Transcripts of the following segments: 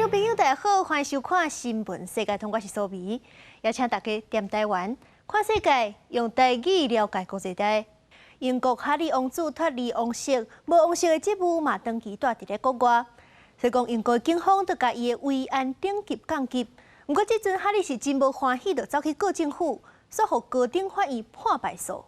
眾朋友大家好，歡迎收看《新聞世界通》，我是蘇美，也請大家踮台灣看世界，用台語了解國際大。英國哈利王子脫離王室，無王室的職務嘛，長期蹛佇咧國外。所以講，英國警方就共伊的維安等級降級。毋過這陣哈利是真無歡喜，就走去告政府，煞予高等法院判敗訴。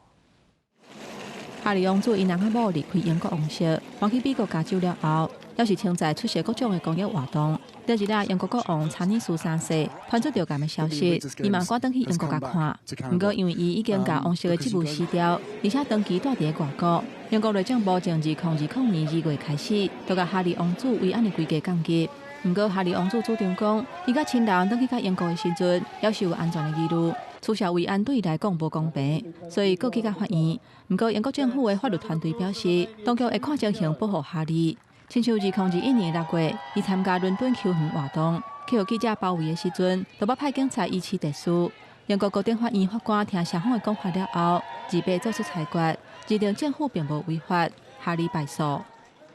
哈利王子𪜶翁仔某離開英國王室，搬去美國加州了後，猶是常在出席各種的公益活動。前一日，英國國王查爾斯三世傳出著癌的消息，伊嘛趕轉去英國共看。毋過因為伊已經共王室的職務辭掉，而且長期蹛佇咧外國，英國內政部從2022年2月開始，就共哈利王子維安的規格降級。毋過哈利王子主張講，伊佮親人轉去到英國的時陣，猶是有安全的疑慮，取消維安對伊來講無公平，所以告去到法院。毋過英國政府的法律團隊表示，當局會看情形保護哈利。親像2021年6月，伊參加倫敦球園活動，去予記者包圍的時陣，就欲派警察維持秩序。英國高等法院法官聽雙方的講法了後，28做出裁決，認定政府並無違法，哈利敗訴。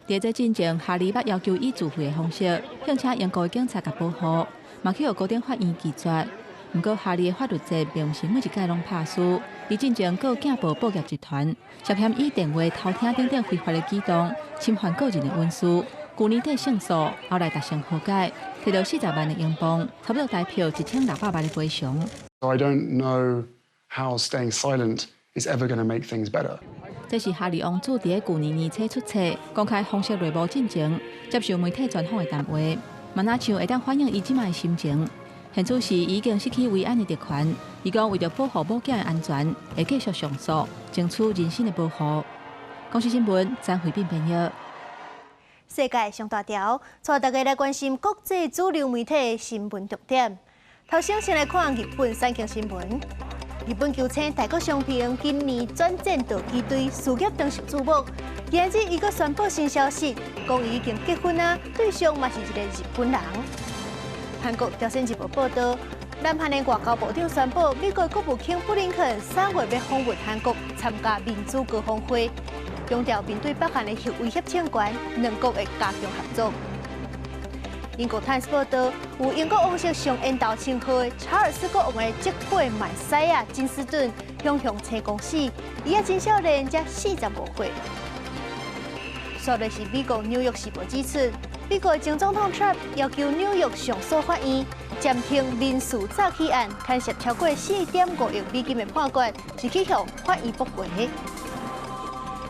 佇這進前，哈利捌要求以自費的方式，聘請英國的警察共保護，嘛去予高等法院拒絕。毋過，哈利的法律戰並毋是每一擺攏拍輸。伊進前告鏡報報業集團，涉嫌以電話偷聽等等非法的舉動，侵犯個人的隱私。舊年底勝訴，後來達成和解，提著40萬的英鎊，差不多台票1600萬的賠償。 I don't know how staying silent is ever going to make things better. 這是哈利王子佇舊年年初出冊公開皇室內幕進前接受媒體專訪的談話，嘛若像會當反映伊這擺的心情。現此時已經失去維安的特權，伊講為著保護某囝的安全，會繼續上訴，爭取人身的保護。公視新聞張惠斌編譯。世界上大條，帶大家來關心國際主流媒體的新聞重點。頭先先來看日本產經新聞。日本球星大谷翔平今年轉戰道奇隊，事業當受矚目。今日伊閣宣布新消息，講伊已經結婚啊，對象嘛是一個日本人。韓國朝鮮日報報道，南韓的外交部長宣布，美國國務卿布林肯3月欲訪問韓國，參加民主高峰會，強調面對北韓的核威脅衝懸，兩國會加強合作。英國泰晤士報道，有英國王室上緣投稱號的查爾斯國王的侄輩麥西亞金斯頓，雄雄青公死，伊也真少年，才45歲。煞來是美國紐約時報指出，美國前總統川普要求紐約上訴法院暫停民事詐欺案，牽涉超過4.5億美金的判決，是去予法院駁回。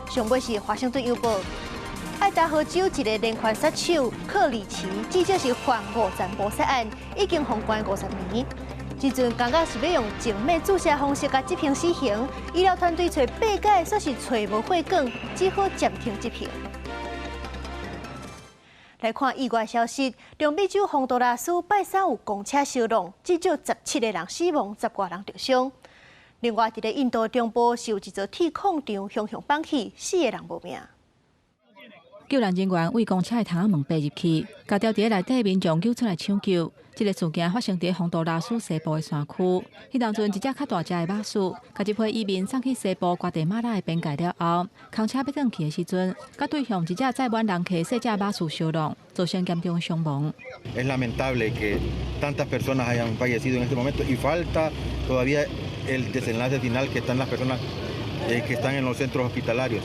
上尾是華盛頓郵報，愛達荷州一个連環殺手克里奇，至少是犯五層謀殺案，已經予關50年。這陣感覺是欲用靜脈注射方式共執行死刑，醫療團隊揣八改，煞是揣無血管，只好暫停執行。來看意外消息，中美洲洪都拉斯拜三有公車相撞，至少17個人死亡，十外人著傷。另外，佇咧印度中部是有一座鐵礦場雄雄崩去，四個人無命。救援人員對公車的窗仔門爬入去，共牢佇咧內底民眾救出來搶救。這个事件發生佇洪都拉斯西部的山區。彼當陣一隻較大隻的馬術，共一批移民送去西部瓜地馬拉的邊界了後，空車欲轉去的時陣，佮對向一隻載滿人客細隻馬術相撞，造成嚴重傷亡。 Es lamentable que tantas personas hayan fallecido en este momento y falta todavía el desenlace final que están las personas que están en los centros hospitalarios.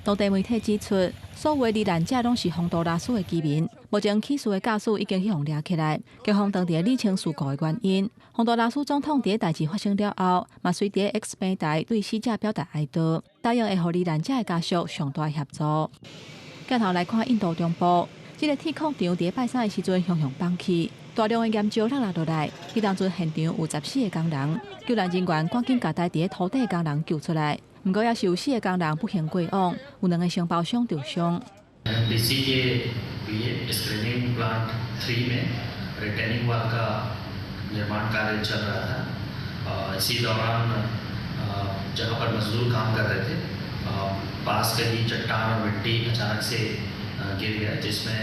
當地媒體指出，所有罹難者攏是洪都拉斯的居民。目前起事的駕駛已經予掠起來，警方當地理清事故的原因。洪都拉斯總統佇代誌發生了後，嘛隨佇 X 平台對死者表達哀悼，答應會予罹難者的家屬上大協助。鏡頭來看印度中部，這个鐵礦場佇拜三的時陣雄雄崩去，大量的岩石落落來。彼當陣現場有14個工人，救援人員趕緊共待佇土底的工人救出來。毋過，猶是有四個工人不幸過往，有兩个承包商受傷。 NMDC के screening plant 3 में retaining wall का निर्माण कार्य चल रहा था। इसी दौरान जहां पर मजदूर काम कर रहे थे, पास के ही चट्टान और मिट्टी अचानक से गिर गया, जिसमें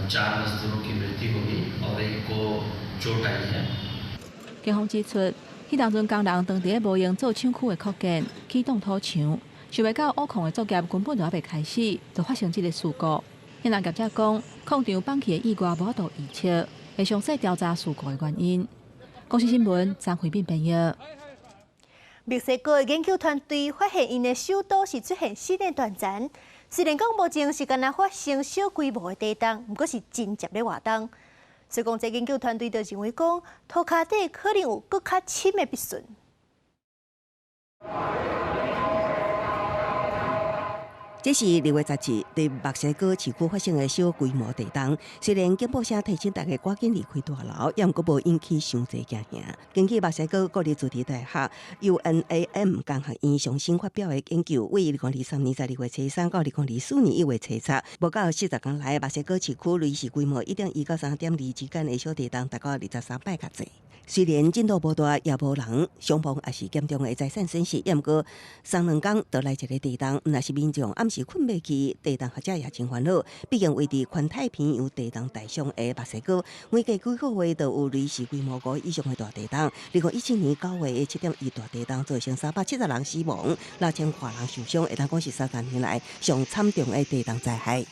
चार मजदूरों की मृत्यु हो गई और एक को चोट आई है। 警方指出，彼當陣工人當佇咧無閒做廠區的擴建，起動土牆，想袂到挖礦的作業根本就猶未開始，就發生這个事故。現場業者講，礦場放氣的意外無法度預測，會詳細調查事故的原因。公視新聞張惠敏編譯。墨西哥的研究團隊發現，𪜶的首都是出現新的斷層。雖然講目前是干焦發生小規模的地動，毋過是真正咧活動。所以講，這研究團隊就認為講，塗跤底可能有閣較深的必順。這是2月17佇墨西哥市區發生的小規模地動，雖然警報聲提醒大家趕緊離開大樓，也毋過無引起傷濟驚嚇。根據墨西哥國立自治大學 UNAM 工學院上新發表的研究，為2023年12月23到2024年1月7，無到40工內，墨西哥市區累時規模1.1到3.2之間的小地動達到23擺較濟。雖然震度無大，也無人傷亡，抑是嚴重的財產損失，也毋過三兩工就來一个地動，毋但是民眾暗時睏袂去，地動學者也真煩惱。畢竟位佇環太平洋地動帶上的墨西哥，每隔幾個月就有累時規模5以上的大地動。2017年9月的7.1大地動，造成370人死亡，6000外人受傷，會當講是30年來上慘重的地動災害。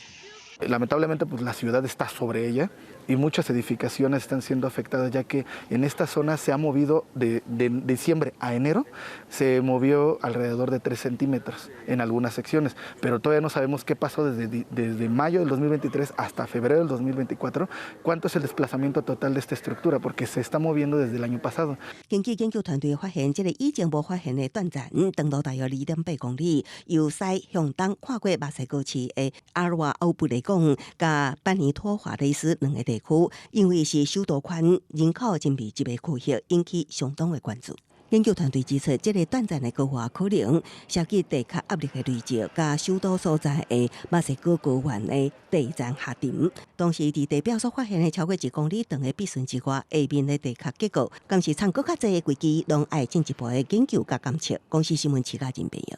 Lamentablemente, pues la ciudad está sobre ella y muchas edificaciones están siendo afectadas, ya que en esta zona se ha movido de diciembre a enero, se movió alrededor de 3 centímetros en algunas secciones, pero todavía no sabemos qué pasó desde mayo del 2023 hasta febrero del 2024, cuánto es el desplazamiento total de esta estructura, porque se está moviendo desde el año pasado. 根據研究團隊發現，這个以前無發現的斷層，長度大約2.8公里，由西向東跨過墨西哥市的阿羅歐布雷貢佮班尼托華雷斯兩个地區，因為是首都圈人口真密集的區域，引起相當的關注。研究團隊指出，這个斷層的高化可能涉及地殼壓力的累積，佮首都所在的墨西哥高原的地層下沉。同時，佇地表所發現的超過1公里長的必順之外，下面的地殼結構，敢是藏閣較濟的危機，攏愛進一步的研究佮監測。公視新聞徐嘉仁編譯。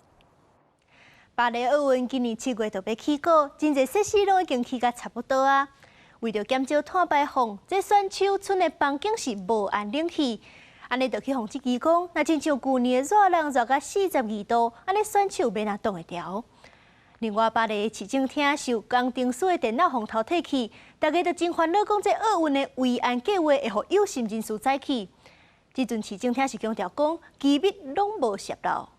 巴黎奧運今年7月就欲起鼓，真濟設施攏已經起甲差不多啊。為著減少碳排放，這選手村的房間是無按冷氣，按呢就去予質疑講，若親像舊年的熱人熱甲42度，按呢選手欲按怎擋會牢？另外，巴黎市政廳受工程師的電腦予偷提去，大家都真煩惱，講這奧運的維安計劃會予有心人士知去。這陣市政廳是強調講，機密攏無洩露。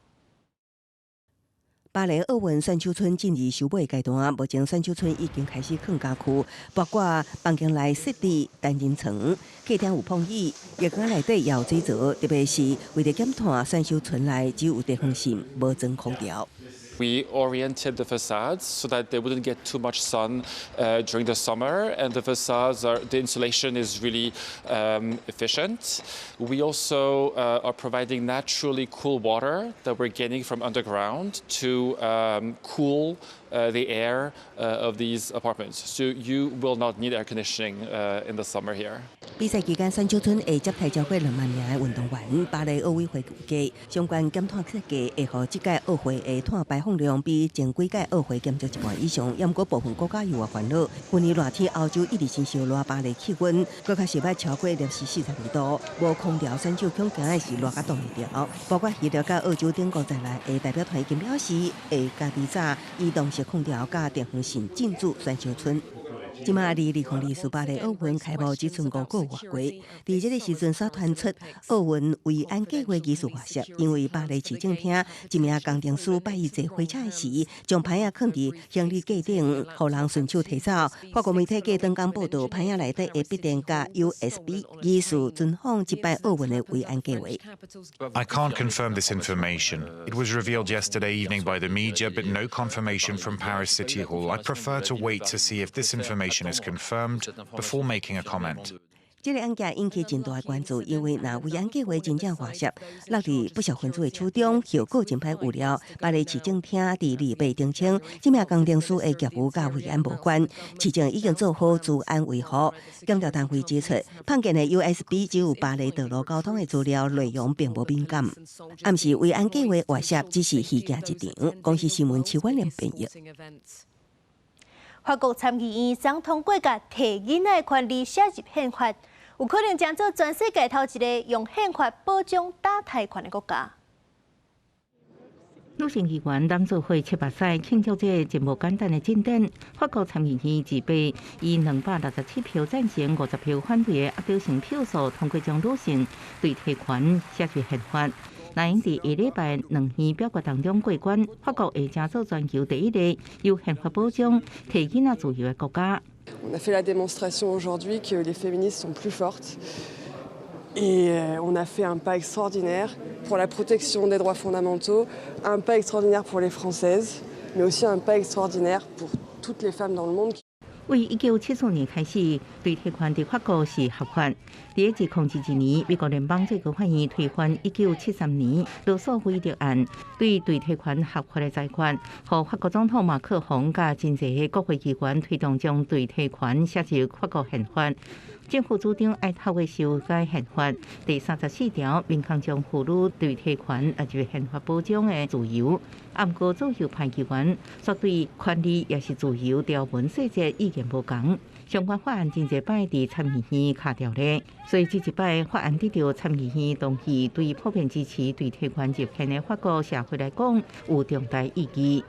巴黎奧運選手村進入收尾階段，目前選手村已經開始囥傢俱，包括房間內設置單人床，客廳有膨椅，浴缸內底也有水槽，特別是為著減碳，選手村內只有電風扇，無裝空調。 We oriented the facades so that they wouldn't get too much sun during the summer, and the insulation is really efficient. We also are providing naturally cool water that we're getting from underground to cool the air of these apartments. So you will not need air conditioning in the summer here. 比賽期間，選手村會接待超過2萬名的運動員。巴黎奧委會預計，相關減碳設計會予這屆奧會的碳排放量比前幾屆奧會減少一半以上。也毋過部分國家有煩惱，去年熱天歐洲一直真燒熱，巴黎氣溫閣較是捌超過攝氏42度，無空調選手恐驚的是熱甲擋袂牢。包括希臘佮澳洲等國在內的代表團已經表示，會家己紮移動式空調佮電風扇進駐選手村。這馬離2024巴黎奧運開幕只賰5個月過，佇這个時陣煞傳出奧運維安計畫技術外洩，因為巴黎市政廳一名工程師拜一坐火車時，將盤仔囥佇行李架頂，予人順手提走。法國媒體過當工報道，盤仔內底的筆電佮 USB，疑似遵仿這擺奧運的維安計畫。 I can't confirm this information. It was revealed yesterday evening by the media, but no confirmation from Paris City Hall. I prefer to wait to see if this information is confirmed before making a comment. 這个案件引起真大的關注，因為若維安計畫真正外洩，落佇不肖分子的手中，後果真歹預料。巴黎市政廳佇2八澄清，這名工程師的業務佮維安無關，市政已經做好資安維護。檢調單位指出，碰見的 USB 只有巴黎道路交通的資料內容並無敏感，暗示維安計畫外洩只是虛驚一場。公視新聞徐婉玲編譯。法國參議院昨通過共提囡仔的權利寫入憲法，有可能將做全世界頭一个用憲法保障打胎權的國家。女性議員攬做伙七八擺慶祝這个真無簡單的進展。法國參議院自閉以267票贊成、50票反對的壓倒性票數通過將女性墮體權寫入憲法。那𪜶佇下禮拜兩院表決當中過關，法國會成做全球第一个由憲法保障提囡仔自由的國家。 On a fait la démonstration aujourd'hui que les féministes sont plus fortes et on a fait un pas extraordinaire pour la protection des droits fondamentaux, un pas extraordinaire pour les Françaises, mais aussi un pas extraordinaire pour toutes les femmes dans le monde. 為1974年開始，墮體權佇法國是合法。佇2022年，美國聯邦最高法院推翻1973年羅訴韋德案，對墮體權合法的裁決，予法國總統馬克宏佮真濟个國會議員推動將墮體權寫入法國憲法。政府主張愛透過修改憲法第34條，明確將婦女墮體權納入憲法保障的自由。啊，毋過左右派議員卻對權利抑是自由條文細節意見無仝，相關法案真濟擺佇參議院卡著咧，所以這一擺法案得著參議院同意，對普遍支持墮體權入憲的法國社會來講有重大意義。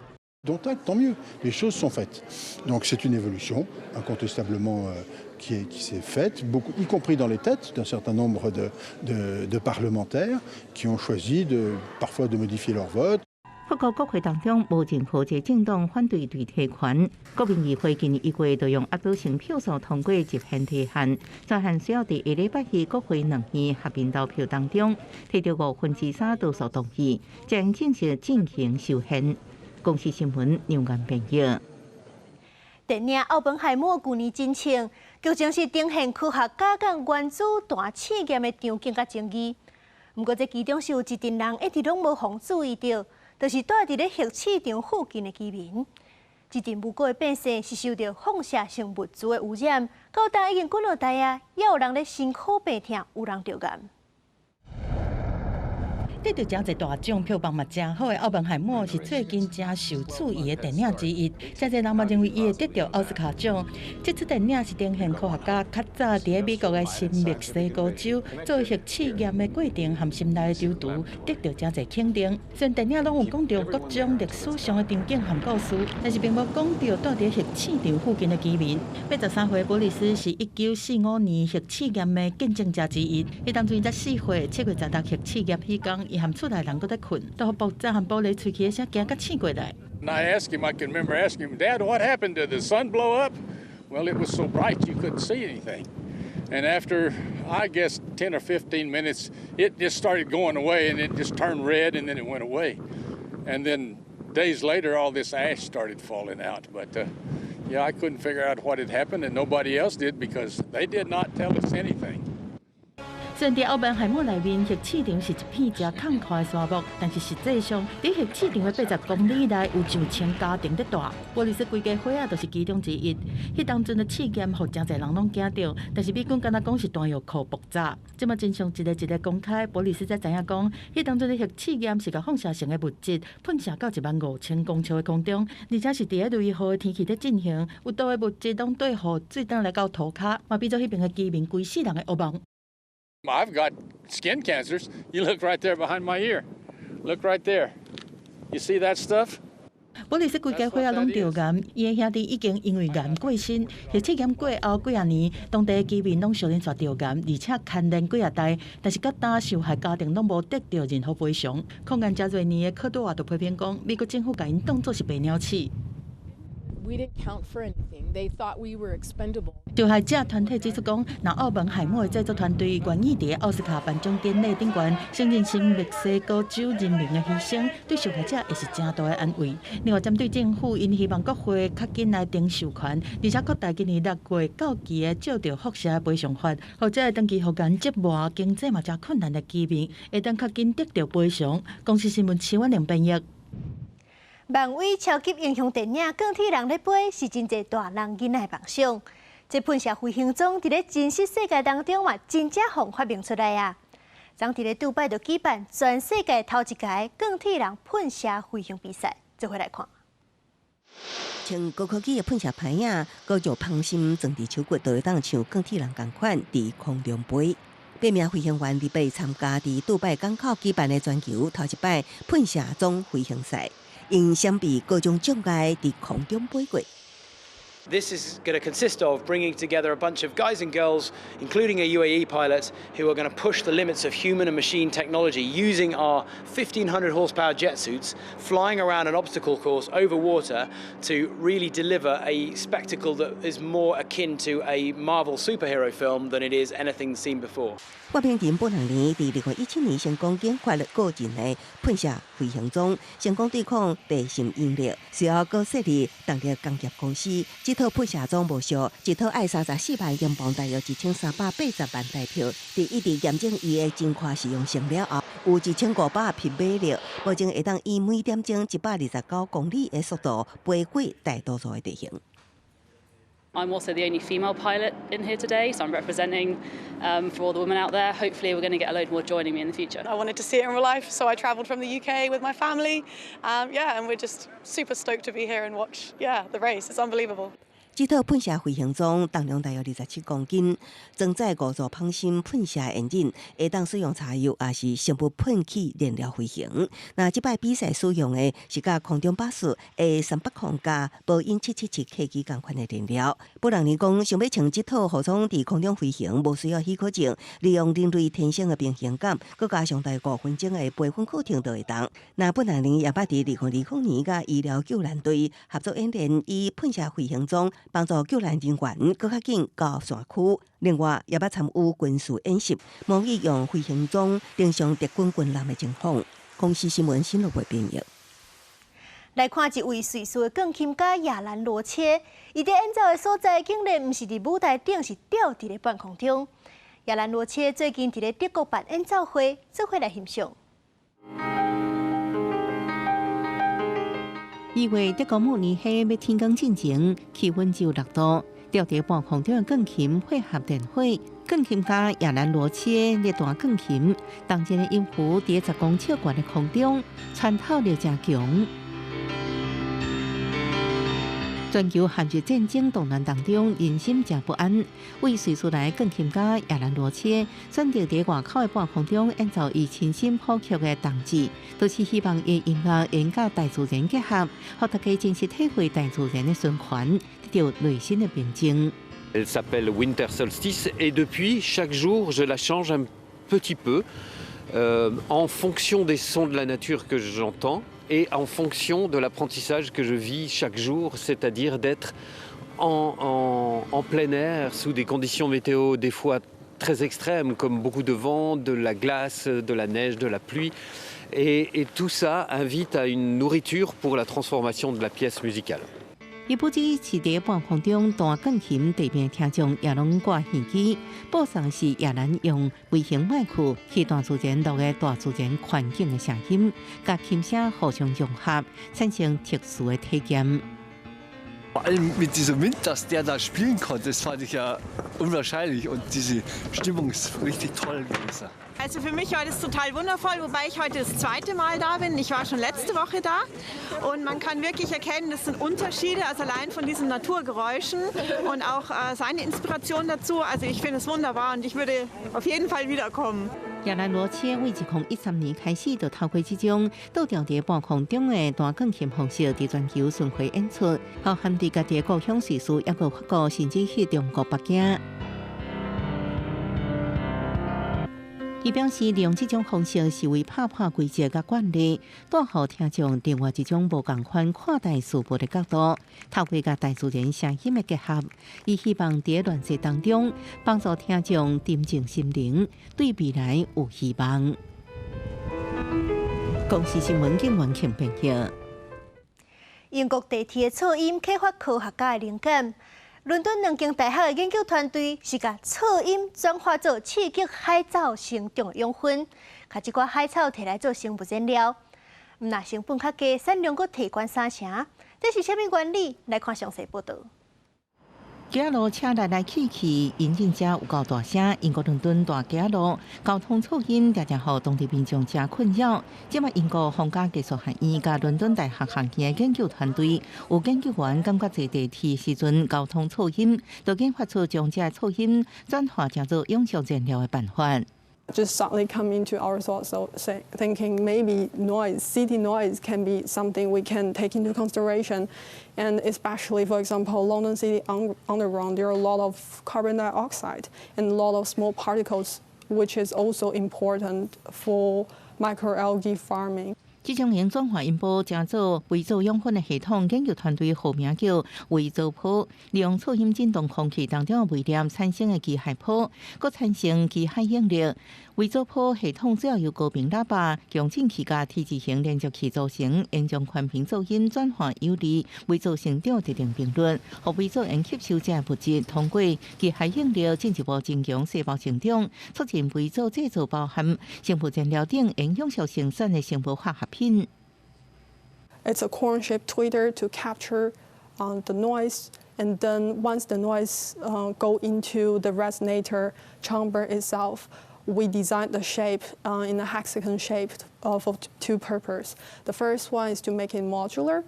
Dont acte, tant mieux. Les choses sont faites. Donc c'est une évolution, incontestablement, qui s'est faite, beaucoup, y compris dans les têtes d'un certain nombre de parlementaires qui ont choisi parfois de modifier leur vote. 法國國會當中無任何一個政黨反對墮體權。國民議會今年1月就用壓倒性票數通過入憲提案，專項需要佇下禮拜二國會兩院合併投票當中，提著3/5多數同意，將正式進行修憲。公視新聞梁元編譯。電影《奧本海默》舊年真衝，劇情是呈現科學家佮原子彈試驗的場景佮爭議。毋過這其中是有一陣人一直攏無予注意著，就是蹛佇咧核試場附近的居民。這陣無辜的百姓是受著放射性物質的污染，到今已經幾落代啊，猶有人咧辛苦病疼，有人著癌。得著誠濟大獎，票房嘛誠好的《奧本海默》是最近誠受注意的電影之一。誠濟人嘛認為伊會得著奧斯卡獎。這齣電影是呈現科學家較早佇咧美國的新墨西哥州做核試驗的過程和心內的躊躇，得著誠濟肯定。雖然電影攏有講著各種歷史上的場景和故事，但是並無講著蹛佇核試場附近的居民。83歲保利斯是1945年核試驗的見證者之一。彼當陣伊才4歲，7月16核試驗彼工，伊和厝內人閣咧睏，都予爆炸和玻璃碎去的聲驚甲醒過來。 And I asked him, I can remember asking him, "Dad, what happened? Did the sun blow up?" Well, it was so bright you couldn't see anything. And after, I guess, 10 or 15 minutes, it just started going away and it just turned red and then it went away. And then days later, all this ash started falling out. But yeah, I couldn't figure out what had happened, and nobody else did because they did not tell us anything. 雖然佇奧本海默內面核試場是一片誠空曠的沙漠，但是實際上佇核試場的80公里內有上千家庭佇蹛。波利斯規家伙仔就是其中之一。彼當陣的試驗，予誠濟人攏驚著，但是美軍敢若講是彈藥庫爆炸。這馬真相一个一个公開，波利斯才知影講，彼當陣的核試驗是共放射性的物質噴射到1萬5000公尺的空中，而且是佇咧雷雨的天氣咧進行，有毒的物質攏綴雨水轉來到塗跤，嘛變做彼爿的居民規世人的噩夢。 I've got skin cancers. You look right there behind my ear. Look right there. You see that stuff? 保利斯規家伙仔攏著癌，伊的兄弟已經因為癌過身。核試驗過後幾仔年，當地的居民攏相連紲著癌，而且牽連幾仔代，但是到今受害家庭攏無得著任何賠償。抗癌誠濟年的科多瓦就批評講，美國政府共𪜶當做是白鳥鼠。 We didn't count for anything. They thought we were expendable. 受害者團體指出講，若奧本海默的製作團隊願意佇奧斯卡頒獎典禮頂懸承認新墨西哥州人民的犧牲，對受害者會是誠大的安慰。另外，針對政府𪜶希望國會較緊來定授權，而且擴大今年6月到期的照著輻射賠償法，予這个長期予人折磨、經濟嘛誠困難的居民，會當較緊得著賠償。公視新聞徐婉玲編譯。漫威超級英雄電影《鋼鐵人》咧飛，是真濟大人囡仔的夢想。這噴射飛行裝佇咧真實世界當中嘛，真正予發明出來啊！昨佇咧杜拜就舉辦全世界頭一屆鋼鐵人噴射飛行比賽，做伙來看。穿高科技的噴射盤仔，閣將芳心裝佇手骨，就會當像鋼鐵人仝款佇空中飛。八名飛行員禮拜參加佇杜拜港口舉辦的全球頭一擺噴射裝飛行賽，𪜶閃避各種障礙佇空中飛過。 This is going to consist of bringing together a bunch of guys and girls, including a UAE pilot, who are going to push the limits of human and machine technology using our 1500 horsepower jet suits, flying around an obstacle course over water to really deliver a spectacle that is more akin to a Marvel superhero film than it is anything seen before. 發明人布朗尼佇2017年成功研發了個人的噴射飛行裝，成功對抗地心引力，隨後閣設立動力工業公司。這套噴射裝無俗，一套愛34萬英鎊，大約1380萬台票。佇一直驗證伊的真快實用性了後，有1500匹馬力，保證會當以每點鐘129公里的速度飛過大多數的地形。 I'm also the only female pilot in here today, so I'm representing for all the women out there. Hopefully, we're going to get a load more joining me in the future. I wanted to see it in real life, so I travelled from the UK with my family. Yeah, and we're just super stoked to be here and watch, yeah, the race. It's unbelievable. 這套噴射飛行裝重量大約27公斤，裝載五座滂心噴射引擎，會當使用柴油抑是生物噴氣燃料飛行。那這擺比賽使用的是佮空中巴士 A380佮波音777客機仝款的燃料。布朗尼講，想欲穿這套服裝佇空中飛行，無需要許可證，利用人類天生的平衡感，閣加上大5分鐘的培訓課程就會當。那布朗尼也捌佇2020年佮醫療救難隊合作演練，以噴射飛行裝幫助救難人員閣較緊到山區。另外，也捌參與軍事演習，模擬用飛行裝登上敵軍軍艦的情況。公視新聞新聞部編譯。來看一位瑞士的鋼琴家亞蘭羅切，伊佇演奏的所在竟然毋是佇舞台頂，是吊佇咧半空中。亞蘭羅切最近佇咧德國辦演奏會，做伙來欣賞。 2月德國慕尼黑欲天光進前，氣溫只有6度，吊佇半空中的鋼琴配合電火，鋼琴家亞蘭羅切咧彈鋼琴，當陣的音符佇10公尺懸的空中穿透力誠強。全球陷入戰爭動亂當中，人心誠不安。為瑞士來鋼琴家亞蘭羅切選擇佇外口的半空中演奏伊親身譜曲的動機，都是希望伊音樂會佮大自然結合，予大家真實體會大自然的循環，得到內心的平靜。 Elle s'appelle Winter Solstice et depuis chaque jour je la change un petit peu en fonction des sons de la nature que j'entends et en fonction de l'apprentissage que je vis chaque jour, c'est-à-dire d'être en plein air, sous des conditions météo des fois très extrêmes, comme beaucoup de vent, de la glace, de la neige, de la pluie. Et tout ça invite à une nourriture pour la transformation de la pièce musicale. 伊不只是佇半空中彈鋼琴，地面聽眾也攏掛耳機，播送是亞蘭用微型麥克去大自然錄的大自然環境的聲音，佮琴聲互相融合，產生特殊的體驗。 Vor allem mit diesem Wind, dass der da spielen konnte, das fand ich ja unwahrscheinlich und diese Stimmung ist richtig toll gewesen. Also für mich war das total wundervoll, wobei ich heute das zweite Mal da bin. Ich war schon letzte Woche da und man kann wirklich erkennen, das sind Unterschiede, also allein von diesen Naturgeräuschen und auch seine Inspiration dazu. Also ich finde es wunderbar und ich würde auf jeden Fall wiederkommen. 亞蘭羅切為2013年開始，就透過這種倒吊佇半空中的彈鋼琴方式，佇全球巡迴演出，包含佇家己的故鄉瑞士，抑閣法國，甚至去中國北京。伊表示，利用這種方式是為拍破規則佮慣例，帶予聽眾另外一種無仝款看待事物的角度，透過佮大自然聲音的結合，伊希望佇亂世當中幫助聽眾沉靜心靈，對未來有希望。公視新聞警員慶編譯。英國地鐵的噪音啟發科學家的靈感。倫敦兩間大學的研究團隊是共噪音轉化做刺激海藻成長的養分，共這寡海草提來做生物燃料。毋但成本較低，產量閣提懸三成。這是啥物原理？來看詳細報導。街路車來來去去，引擎聲有夠大聲。英國倫敦大街路交通噪音常常予當地民眾誠困擾。這擺英國皇家技術學院佮倫敦大學學院的研究團隊，有研究員感覺坐地鐵時陣交通噪音，就研發出將這噪音轉化成做永續燃料的辦法。 Just suddenly come into our thoughts, so say, thinking maybe noise, city noise can be something we can take into consideration. And especially, for example, London City Underground, there are a lot of carbon dioxide and a lot of small particles, which is also important for microalgae farming. 這種用轉化音波成做微藻養分的系統，研究團隊號名叫微藻波，利用噪音震動空氣當中的微粒產生的機械波，閣產生機械應力。微藻波系統主要由高頻喇叭、共振器佮 T 字形連接器組成，用將寬頻噪音轉化有利微藻成長特定頻率，予微藻用吸收這物質，通過機械應力進一步增強細胞成長，促進微藻製造包含生物燃料等營養素生產的生物化學品。 It's a cone-shaped tweeter to capture the noise, and then once the noise go into the resonator chamber itself, we designed the shape in a hexagon shape for two purposes. The first one is to make it modular,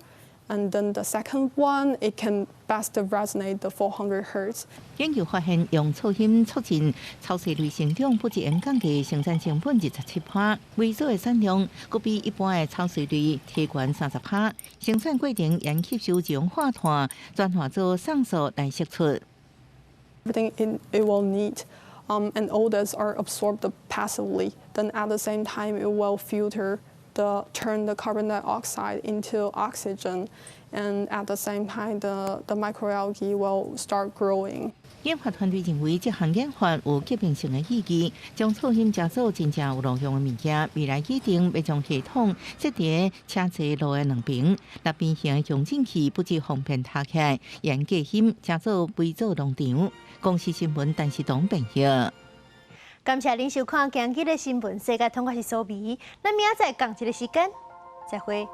and then the second one, it can best resonate the 400 hertz. 研究發現，用噪音促進草細類成長，不只能降低生產成本27%，微藻的產量閣比一般的草細類提懸30%。生產過程沿吸收二氧化碳，轉化做酸素來釋出。 Everything it will need, and all those are absorbed passively. Then at the same time, it will filter the turn the carbon dioxide into oxygen, and at the same time, the microalgae will start growing. 研發團隊認為，這項研發有革命性的意義，將噪音成做真正有路用的物件。未來擬定欲將系統設佇車載路的兩邊，六邊形的共振器不止方便踏起來，沿隔音成做微藻農場。公視新聞陳世東編譯。感謝您收看今日的新聞世界通，我是蘇美，咱明仔載仝一个時間，再會。